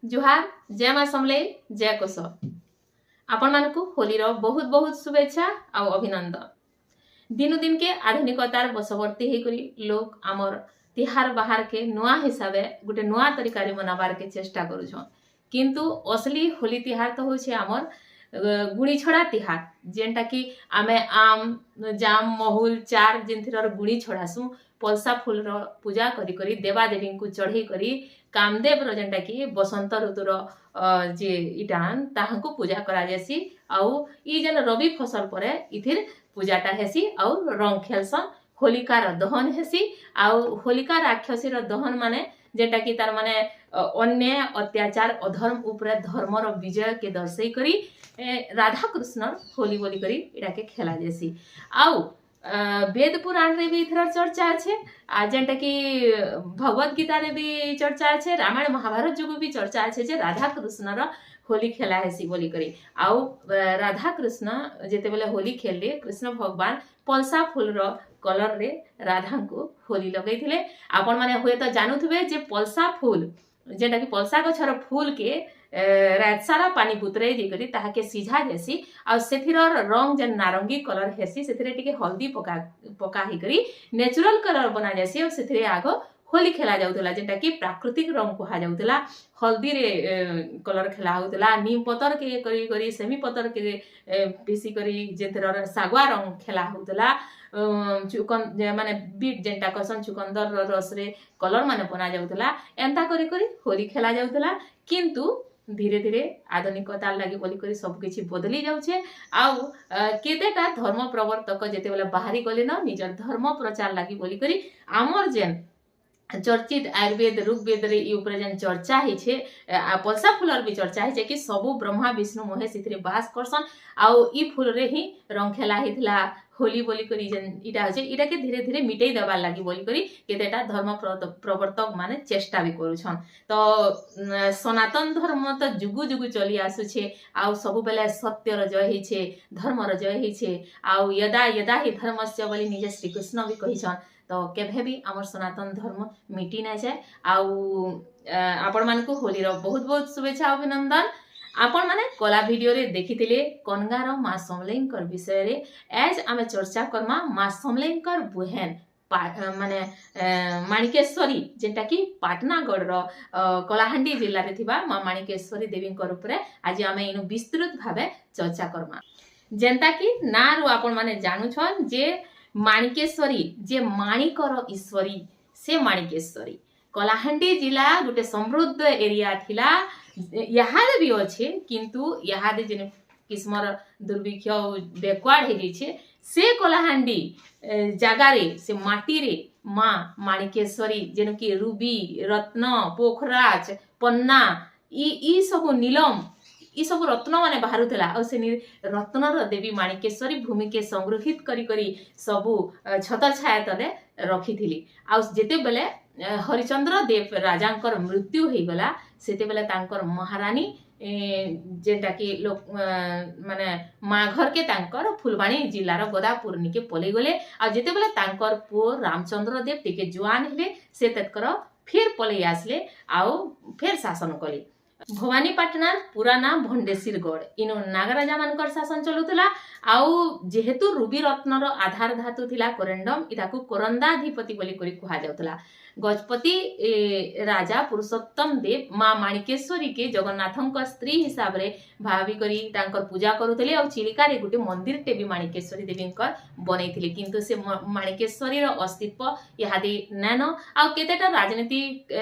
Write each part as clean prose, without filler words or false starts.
ଜୁହାର, ଜୟ ମା ସମଲେଇ, ଜୟ କୋଶଲ। ଆପଣମାନଙ୍କୁ ହୋଲିର ବହୁତ ବହୁତ ଶୁଭେଚ୍ଛା ଆଉ ଅଭିନନ୍ଦନ। ଦିନୁ ଦିନକେ ଆଧୁନିକତାର ବଶବର୍ତ୍ତୀ ହେଇକରି ଲୋକ ଆମର ତିହାର ବାହାରକେ ନୂଆ ହିସାବେ, ଗୋଟେ ନୂଆ ତରିକାରେ ମନାବାରକେ ଚେଷ୍ଟା କରୁଛନ୍। କିନ୍ତୁ ଅସଲି ହୋଲି ତିହାର ତ ହଉଛି ଆମର ଗୁଣି ଛଡ଼ା ତିହାର, ଯେନ୍ଟା କି ଆମେ ଆମ୍, ଜାମ୍, ମହୁଲ, ଚାର ଯେନ୍ଥିର ଗୁଣି ଛଡ଼ାସୁଁ, ପଲସା ଫୁଲର ପୂଜା କରି କରି ଦେବାଦେବୀଙ୍କୁ ଚଢ଼େଇ କରି କାମଦେବର ଯେନ୍ଟା କି ବସନ୍ତ ଋତୁର ଯେ ଇଟାନ୍, ତାହାଙ୍କୁ ପୂଜା କରାଯାଏସି। ଆଉ ଇ ଯେନ୍ ରବି ଫସଲ ପରେ ଇଥିର୍ ପୂଜାଟା ହେସି ଆଉ ରଙ୍ଗ ଖେଲସନ୍, ହୋଲିକାର ଦହନ ହେସି। ଆଉ ହୋଲିକା ରାକ୍ଷସୀର ଦହନ ମାନେ ଯେନ୍ଟା କି ତାର ମାନେ ଅନ୍ୟାୟ, ଅତ୍ୟାଚାର, ଅଧର୍ମ ଉପରେ ଧର୍ମର ବିଜୟକେ ଦର୍ଶେଇ କରି ରାଧା କୃଷ୍ଣର ହୋଲି ବୋଲି କରି ଏଟାକେ ଖେଲା ଯାଏସି। ଆଉ ବେଦ ପୁରାଣରେ ବି ଏଥର ଚର୍ଚ୍ଚା ଅଛେ, ଆଉ ଯେନ୍ଟା କି ଭଗବତ ଗୀତାରେ ବି ଚର୍ଚ୍ଚା ଅଛେ, ରାମାୟଣ ମହାଭାରତ ଯୋଗୁ ବି ଚର୍ଚ୍ଚା ଅଛେ ଯେ ରାଧା କୃଷ୍ଣର ହୋଲି ଖେଲା ହେସି ବୋଲି କରି। ଆଉ ରାଧା କୃଷ୍ଣ ଯେତେବେଲେ ହୋଲି ଖେଲଲେ, କୃଷ୍ଣ ଭଗବାନ ପଲସା ଫୁଲର କଲରରେ ରାଧାଙ୍କୁ ହୋଲି ଲଗେଇଥିଲେ। ଆପଣମାନେ ହୁଏତ ଜାଣୁଥିବେ ଯେ ପଲସା ଫୁଲ, ଯେନ୍ଟା କି ପଲସା ଗଛର ଫୁଲକେ ରାତ ସାରା ପାନି ବୁତରେଇ ଦେଇକରି ତାହାକେ ସିଝା ଯାଏସି। ଆଉ ସେଥିର ରଙ୍ଗ ଯେନ୍ ନାରଙ୍ଗୀ କଲର ହେସି, ସେଥିରେ ଟିକେ ହଳଦୀ ପକା ପକା ହେଇକରି ନ୍ୟାଚୁରାଲ କଲର ବନା ଯାଏସି। ଆଉ ସେଥିରେ ଆଗ ହୋଲି ଖେଲା ଯାଉଥିଲା, ଯେନ୍ଟା କି ପ୍ରାକୃତିକ ରଙ୍ଗ କୁହାଯାଉଥିଲା। ହଳଦୀରେ କଲର ଖେଲା ହଉଥିଲା। ନିମ୍ ପତରକେ କରି କରି, ସେମି ପତରକେ ପିସି କରି ଯେନ୍ଥିର ଶାଗୁଆ ରଙ୍ଗ ଖେଲା ହଉଥିଲା। ମାନେ ବିଟ୍ ଯେନ୍ଟା କସନ୍, ଚୁକନ୍ଦରର ରସରେ କଲର ମାନେ ବନା ଯାଉଥିଲା। ଏନ୍ତା କରି କରି ହୋଲି ଖେଲା ଯାଉଥିଲା। କିନ୍ତୁ ଧୀରେ ଧୀରେ ଆଧୁନିକତାର ଲାଗି ବୋଲିକରି ସବୁ କିଛି ବଦଲି ଯାଉଛେ। ଆଉ କେତେଟା ଧର୍ମ ପ୍ରବର୍ତ୍ତକ ଯେତେବେଲେ ବାହାରି ଗଲେନ ନିଜର ଧର୍ମ ପ୍ରଚାର ଲାଗି ବୋଲିକରି, ଆମର ଯେନ୍ ଚର୍ଚିତ ଆୟୁର୍ବେଦ, ଋଗ୍ବେଦରେ ଇ ଉପରେ ଯେନ୍ ଚର୍ଚ୍ଚା ହେଇଛେ, ପଲସା ଫୁଲର ବି ଚର୍ଚ୍ଚା ହେଇଛେ କି ସବୁ ବ୍ରହ୍ମା, ବିଷ୍ଣୁ, ମହେଶ ଏଥିରେ ବାସ କରସନ୍ ଆଉ ଇ ଫୁଲରେ ହିଁ ରଙ୍ଗ ଖେଲା ହେଇଥିଲା ହୋଲି ବୋଲିକରି। ଯେନ୍ ଇଟା ହଉଛି, ଇଟାକେ ଧୀରେ ଧୀରେ ମିଟେଇ ଦେବାର୍ ଲାଗି ବୋଲିକରି କେତେଟା ଧର୍ମ ପ୍ରବର୍ତ୍ତକ ମାନେ ଚେଷ୍ଟା ବି କରୁଛନ୍। ତ ସନାତନ ଧର୍ମ ତ ଯୁଗୁ ଯୁଗୁ ଚଲି ଆସୁଛେ ଆଉ ସବୁବେଲେ ସତ୍ୟର ଜୟ ହେଇଛେ, ଧର୍ମର ଜୟ ହେଇଛେ। ଆଉ "यदा यदा हि धर्मस्य" ବୋଲି ନିଜେ ଶ୍ରୀକୃଷ୍ଣ ବି କହିଛନ୍। ତ କେଭେ ବି ଆମର ସନାତନ ଧର୍ମ ମିଟି ନାଇଁ ଯାଏ। ଆଉ ଆପଣମାନଙ୍କୁ ହୋଲିର ବହୁତ ବହୁତ ଶୁଭେଚ୍ଛା, ଅଭିନନ୍ଦନ। ଆପଣମାନେ କଲା ଭିଡ଼ିଓରେ ଦେଖିଥିଲେ କନଗାର ମା ସମଲେଇଙ୍କର ବିଷୟରେ। ଆଜ୍ ଆମେ ଚର୍ଚ୍ଚା କର୍ମା ମା ସମଲେଇଙ୍କର ବୁହେନ୍ ମାନେ ମାଣିକେଶ୍ୱରୀ, ଯେନ୍ଟା କି ପାଟନାଗଡ଼ର କଳାହାଣ୍ଡି ଜିଲ୍ଲାରେ ଥିବା ମା ମାଣିକେଶ୍ୱରୀ ଦେବୀଙ୍କର ଉପରେ ଆଜି ଆମେ ଇନୁ ବିସ୍ତୃତ ଭାବେ ଚର୍ଚ୍ଚା କର୍ମା। ଯେନ୍ତା କି ନାଁରୁ ଆପଣମାନେ ଜାଣୁଛନ୍ ଯେ ମାଣିକେଶ୍ୱରୀ, ଯେ ମାଣିକର ଈଶ୍ୱରୀ ସେ ମାଣିକେଶ୍ୱରୀ। କଳାହାଣ୍ଡି ଜିଲ୍ଲା ଗୋଟେ ସମୃଦ୍ଧ ଏରିଆ ଥିଲା, ଇହାଦେ ବି ଅଛେ। କିନ୍ତୁ ଇହାଦେ ଯେନ୍ କିସମର ଦୁର୍ଭିକ୍ଷ ବ୍ୟାକୱାର୍ଡ ହେଇଯାଇଛେ, ସେ କଳାହାଣ୍ଡି ଜାଗାରେ, ସେ ମାଟିରେ ମା ମାଣିକେଶ୍ୱରୀ, ଯେନକି ରୁବି, ରତ୍ନ, ପୋଖରାଜ, ପନ୍ନା ଇ ଇ ସବୁ, ନୀଲମ, ଇ ସବୁ ରତ୍ନ ମାନେ ବାହାରୁଥିଲା। ଆଉ ସେ ରତ୍ନର ଦେବୀ ମାଣିକେଶ୍ୱରୀ ଭୂମିକେ ସଂଗୃହୀତ କରି କରି ସବୁ ଛତର ଛାୟା ତଲେ ରଖିଥିଲି। ଆଉ ଯେତେବେଲେ ହରିଚନ୍ଦ୍ର ଦେବ ରାଜାଙ୍କର ମୃତ୍ୟୁ ହେଇଗଲା, ସେତେବେଲେ ତାଙ୍କର ମହାରାନୀ ଯେନ୍ଟା କି ଲୋକ ମାନେ ମା ଘରକେ ତାଙ୍କର ଫୁଲବାଣୀ ଜିଲ୍ଲାର ଗଦାପୁର ନିକେ ପଲେଇ ଗଲେ। ଆଉ ଯେତେବେଲେ ତାଙ୍କର ପୁଅ ରାମଚନ୍ଦ୍ର ଦେବ ଟିକେ ଜୁଆନ ହେଲେ, ସେ ତାଙ୍କର ଫେର ପଲେଇ ଆସିଲେ ଆଉ ଫେର ଶାସନ କଲେ। ଭବାନୀପାଟଣାର ପୁରା ନାଁ ଭଣ୍ଡେଶୀରଗଡ଼। ଇନୁ ନାଗରାଜା ମାନଙ୍କର ଶାସନ ଚଲୁଥିଲା। ଆଉ ଯେହେତୁ ରୁବି ରତ୍ନର ଆଧାର ଧାତୁ ଥିଲା କୋରେଣ୍ଡମ, ଇଟାକୁ କୋରନ୍ଦାଧିପତି ବୋଲି କରି କୁହାଯାଉଥିଲା। ଗଜପତି ରାଜା ପୁରୁଷୋତ୍ତମ ଦେବ ମା ମାଣିକେଶ୍ୱରୀକେ ଜଗନ୍ନାଥଙ୍କ ସ୍ତ୍ରୀ ହିସାବରେ ଭାବି କରି ତାଙ୍କର ପୂଜା କରୁଥିଲେ। ଆଉ ଚିଲିକାରେ ଗୋଟେ ମନ୍ଦିରଟେ ବି ମାଣିକେଶ୍ୱରୀ ଦେବୀଙ୍କର ବନେଇଥିଲେ। କିନ୍ତୁ ସେ ମାଣିକେଶ୍ୱରୀର ଅସ୍ତିତ୍ୱ ଇହାଦେ ନାଇନ। ଆଉ କେତେଟା ରାଜନୀତି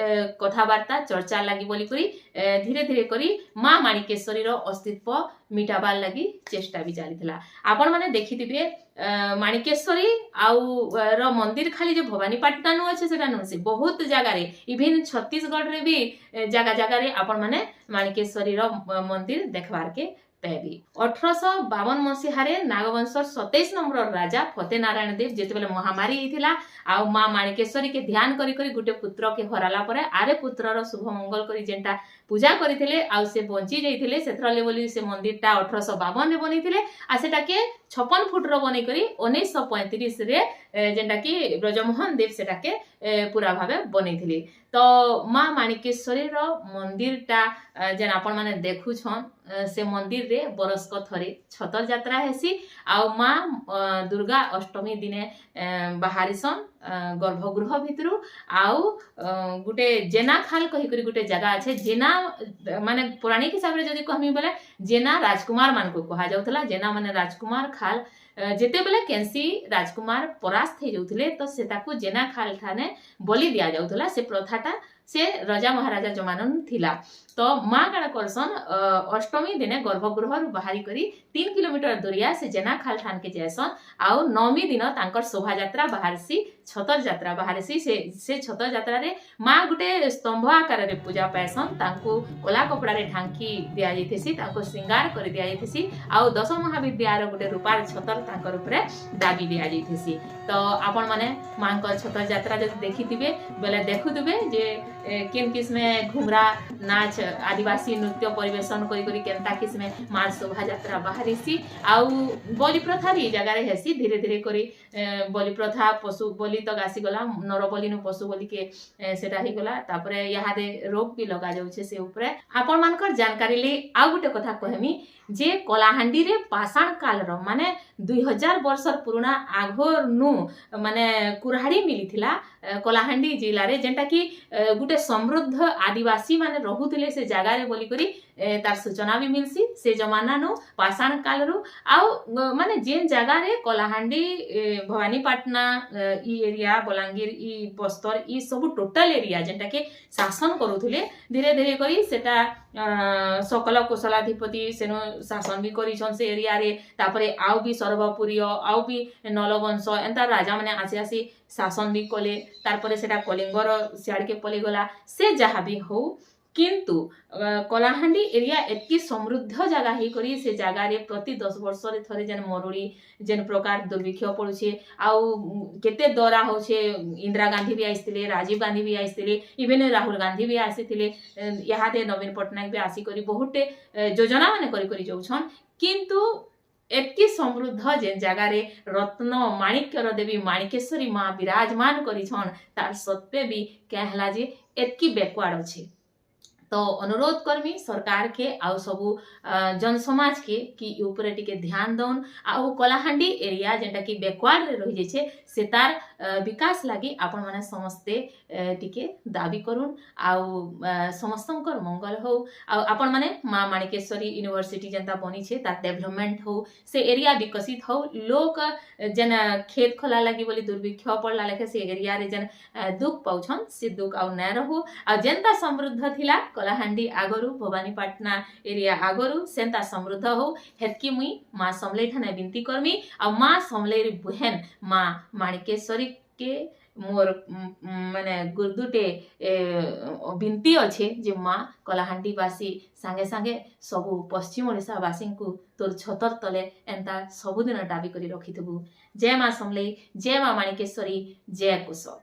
କଥାବାର୍ତ୍ତା ଚର୍ଚ୍ଚା ଲାଗି ବୋଲିକରି ଧୀରେ ଧୀରେ କରି ମା ମାଣିକେଶ୍ୱରୀର ଅସ୍ତିତ୍ୱ ମିଟାବାର ଲାଗି ଚେଷ୍ଟା ବି ଚାଲିଥିଲା। ଆପଣମାନେ ଦେଖିଥିବେ, ମାଣିକେଶ୍ୱରୀ ଆଉ ର ମନ୍ଦିର ଖାଲି ଯେ ଭବାନୀପାଟଣା ନୁ ଅଛି ସେଟା ନୁହେଁ। ସେ ବହୁତ ଜାଗାରେ, ଇଭିନ୍ ଛତିଶଗଡ଼ରେ ବି ଜାଗା ଜାଗାରେ ଆପଣମାନେ ମାଣିକେଶ୍ୱରୀର ମନ୍ଦିର ଦେଖବାରକେ ପାଇବେ। 1852 ମସିହାରେ ନାଗବଂଶର 27 ନମ୍ବର ରାଜା ଫତେ ନାରାୟଣ ଦେବ ଯେତେବେଳେ ମହାମାରୀ ହେଇଥିଲା ଆଉ ମା ମାଣିକେଶ୍ୱରୀକେ ଧ୍ୟାନ କରି କରି ଗୋଟେ ପୁତ୍ରକେ ହରାଲା ପରେ ଆରେ ପୁତ୍ରର ଶୁଭ ମଙ୍ଗଳ କରି ଯେନ୍ଟା ପୂଜା କରିଥିଲେ ଆଉ ସେ ବଞ୍ଚି ଯାଇଥିଲେ, ସେଥିରଲେ ବୋଲି ସେ ମନ୍ଦିରଟା 1852ରେ ବନେଇଥିଲେ। ଆଉ ସେଟାକେ 56 ଫୁଟର ବନେଇ କରି 1935ରେ ଯେନ୍ଟା କି ବ୍ରଜମୋହନ ଦେବ ସେଟାକେ ପୁରା ଭାବେ ବନେଇଥିଲେ। ତ ମା ମାଣିକେଶ୍ୱରୀର ମନ୍ଦିରଟା ଯେନ୍ ଆପଣମାନେ ଦେଖୁଛନ୍, ସେ ମନ୍ଦିରରେ ବରଷକ ଥରେ ଛତର ଯାତ୍ରା ହେସି ଆଉ ମା ଦୁର୍ଗା ଅଷ୍ଟମୀ ଦିନେ ବାହାରିସନ୍ ଗର୍ଭଗୃହ ଭିତରୁ। ଆଉ ଗୁଟେ ଜେନାଖାଲ କହିକରି ଗୁଟେ ଜାଗା ଅଛେ। ଜେନା ମାନେ ପୌରାଣିକ ହିସାବରେ ଯଦି କହମି ବେଲେ ଜେନା ରାଜକୁମାର ମାନଙ୍କୁ କୁହାଯାଉଥିଲା। ଜେନା ମାନେ ରାଜକୁମାର, ଖାଲ। ଯେତେବେଲେ କେନ୍ସି ରାଜକୁମାର ପରାସ୍ତ ହେଇଯାଉଥିଲେ, ତ ସେ ତାକୁ ଜେନା ଖାଲ ଠାନେ ବଲି ଦିଆଯାଉଥିଲା। ସେ ପ୍ରଥାଟା ସେ ରଜା ମହାରାଜା ଜମାନାନୁ ଥିଲା। ତ ମା କାଣା କରସନ୍, ଅଷ୍ଟମୀ ଦିନେ ଗର୍ଭଗୃହରୁ ବାହାରି କରି 3 କିଲୋମିଟର ଦୂରିଆ ସେ ଜେନା ଖାଲ ଠାନକେ ଯାଏସନ୍। ଆଉ ନବମୀ ଦିନ ତାଙ୍କର ଶୋଭାଯାତ୍ରା ବାହାରିସି, ଛତର ଯାତ୍ରା ବାହାରିସି। ସେ ଛତର ଯାତ୍ରାରେ ମା ଗୁଟେ ସ୍ତମ୍ଭ ଆକାରରେ ପୂଜା ପାଏସନ୍। ତାଙ୍କୁ କଲା କପଡ଼ାରେ ଢାଙ୍କି ଦିଆଯାଇଥିସି, ତାଙ୍କୁ ଶ୍ରୀଙ୍ଗାର କରି ଦିଆଯାଇଥିସି ଆଉ ଦଶ ମହାବିଦ୍ୟାର ଗୋଟେ ରୂପାର ଛତର ତାଙ୍କର ଉପରେ ଦାବି ଦିଆଯାଇଥିସି। ତ ଆପଣମାନେ ମାଙ୍କ ଛତର ଯାତ୍ରା ଯଦି ଦେଖିଥିବେ ବେଲେ ଦେଖୁଥିବେ ଯେ କେନ୍ କିସ୍ମେ ଘୁମରା ନାଚ, ଆଦିବାସୀ ନୃତ୍ୟ ପରିବେଷଣ କରି କରି କେନ୍ତା କିସ୍ମେ ମାର ଶୋଭାଯାତ୍ରା ବାହାରିସି। ଆଉ ବଲି ପ୍ରଥା ବି ଏଇ ଜାଗାରେ ହେସି। ଧୀରେ ଧୀରେ କରି ବଲି ପ୍ରଥା, ପଶୁ ବଲି ତକ ଆସିଗଲା। ନର ବଲିନୁ ପଶୁ ବଲିକେ ସେଟା ହେଇଗଲା। ତାପରେ ଇହାଦେ ରୋକ ବି ଲଗା ଯାଉଛେ ସେ ଉପରେ। ଆପଣମାନଙ୍କର ଜାନକାରୀ ଲାଗି ଆଉ ଗୋଟେ କଥା କହେମି ଯେ କଳାହାଣ୍ଡିରେ ପାଷାଣ କାଲର, ମାନେ 2000 ବର୍ଷର ପୁରୁଣା ଆଘରନୁ ମାନେ କୁରାଢ଼ୀ ମିଳିଥିଲା କଳାହାଣ୍ଡି ଜିଲ୍ଲାରେ, ଯେନ୍ଟା କି ଗୁଟେ ସମୃଦ୍ଧ ଆଦିବାସୀ ମାନେ ରହୁଥିଲେ ସେ ଜାଗାରେ ବୋଲିକରି ତାର ସୂଚନା ବି ମିଲସି ସେ ଜମାନାନୁ, ପାଷାଣ କାଲରୁ। ଆଉ ମାନେ ଯେନ୍ ଜାଗାରେ କଳାହାଣ୍ଡି, ଭବାନୀପାଟଣା ଇ ଏରିଆ, ବଲାଙ୍ଗୀର, ଇ ବସ୍ତର, ଇ ସବୁ ଟୋଟାଲ ଏରିଆ ଯେନ୍ଟା କି ଶାସନ କରୁଥିଲେ, ଧୀରେ ଧୀରେ କରି ସେଟା ସକଳ କୋଶଳାଧିପତି ସେନୁ ଶାସନ ବି କରିଛନ୍ ସେ ଏରିଆରେ। ତାପରେ ଆଉ ବି ସର୍ବପୁରୀୟ, ଆଉ ବି ନଲବଂଶ, ଏନ୍ତା ରାଜାମାନେ ଆସି ଆସି ଶାସନ ବି କଲେ। ତାରପରେ ସେଟା କଳିଙ୍ଗର ସିଆଡ଼କେ ପଲେଇଗଲା। ସେ ଯାହା ବି ହଉ, କିନ୍ତୁ କଳାହାଣ୍ଡି ଏରିଆ ଏତ୍କି ସମୃଦ୍ଧ ଜାଗା ହେଇକରି ସେ ଜାଗାରେ ପ୍ରତି 10 ବର୍ଷରେ ଥରେ ଯେନ୍ ମରୁଡ଼ି, ଯେନ୍ ପ୍ରକାର ଦୁର୍ଭିକ୍ଷ ପଡ଼ୁଛେ ଆଉ କେତେ ଦରା ହଉଛେ। ଇନ୍ଦିରା ଗାନ୍ଧୀ ବି ଆସିଥିଲେ, ରାଜୀବ ଗାନ୍ଧୀ ବି ଆସିଥିଲେ, ଇଭେନ୍ ରାହୁଲ ଗାନ୍ଧୀ ବି ଆସିଥିଲେ। ଇହାଦେ ନବୀନ ପଟ୍ଟନାୟକ ବି ଆସିକରି ବହୁତେ ଯୋଜନା ମାନେ କରି କରି ଯାଉଛନ୍। କିନ୍ତୁ ଏତ୍କି ସମୃଦ୍ଧ ଯେନ୍ ଜାଗାରେ ରତ୍ନ ମାଣିକ୍ୟର ଦେବୀ ମାଣିକେଶ୍ୱରୀ ମା ବିରାଜମାନ କରିଛନ୍, ତାର ସତ୍ତ୍ୱେ ବି କାଁ ହେଲା ଯେ ଏତ୍କି ବ୍ୟାକୱାର୍ଡ ଅଛେ? ତ ଅନୁରୋଧ କରମି ସରକାରକେ ଆଉ ସବୁ ଜନସମାଜକେ କି ଇ ଉପରେ ଟିକେ ଧ୍ୟାନ ଦଉନ୍ ଆଉ କଳାହାଣ୍ଡି ଏରିଆ ଯେନ୍ଟା କି ବ୍ୟାକୱାର୍ଡରେ ରହିଯାଇଛେ, ସେ ତାର ବିକାଶ ଲାଗି ଆପଣମାନେ ସମସ୍ତେ ଟିକେ ଦାବି କରୁନ୍ ଆଉ ସମସ୍ତଙ୍କର ମଙ୍ଗଳ ହଉ। ଆଉ ଆପଣମାନେ ମା ମାଣିକେଶ୍ୱରୀ ୟୁନିଭର୍ସିଟି ଯେନ୍ତା ବନିଛେ, ତାର ଡେଭଲପମେଣ୍ଟ ହଉ, ସେ ଏରିଆ ବିକଶିତ ହଉ। ଲୋକ ଯେନ୍ ଖେତ ଖୋଲା ଲାଗି ବୋଲି ଦୁର୍ଭିକ୍ଷ ପଡ଼ଲା ଲେଖେ ସେ ଏରିଆରେ ଯେନ୍ ଦୁଃଖ ପାଉଛନ୍, ସେ ଦୁଃଖ ଆଉ ନାଇଁ ରହୁ। ଆଉ ଯେନ୍ତା ସମୃଦ୍ଧ ଥିଲା କଳାହାଣ୍ଡି ଆଗରୁ, ଭବାନୀପାଟଣା ଏରିଆ ଆଗରୁ, ସେନ୍ତା ସମୃଦ୍ଧ ହଉ, ହେତ୍କି ମୁଇଁ ମା ସମଲେଇ ଠାନେ ବିନତି କରମି। ଆଉ ମା ସମଲେଇ ବୁହେନ୍ ମା ମାଣିକେଶ୍ୱରୀ କେ ମୋର୍ ମାନେ ଗୁରୁଦୁଟେ ବିନତି ଅଛେ ଯେ ମା, କଳାହାଣ୍ଡି ବାସୀ ସାଙ୍ଗେ ସାଙ୍ଗେ ସବୁ ପଶ୍ଚିମ ଓଡ଼ିଶାବାସୀଙ୍କୁ ତୋର ଛତର ତଲେ ଏନ୍ତା ସବୁଦିନ ଦାବି କରି ରଖିଥିବୁ। ଜୟ ମା ସମଲେଇ, ଜୟ ମା ମାଣିକେଶ୍ୱରୀ, ଜୟ କୁଶଲ।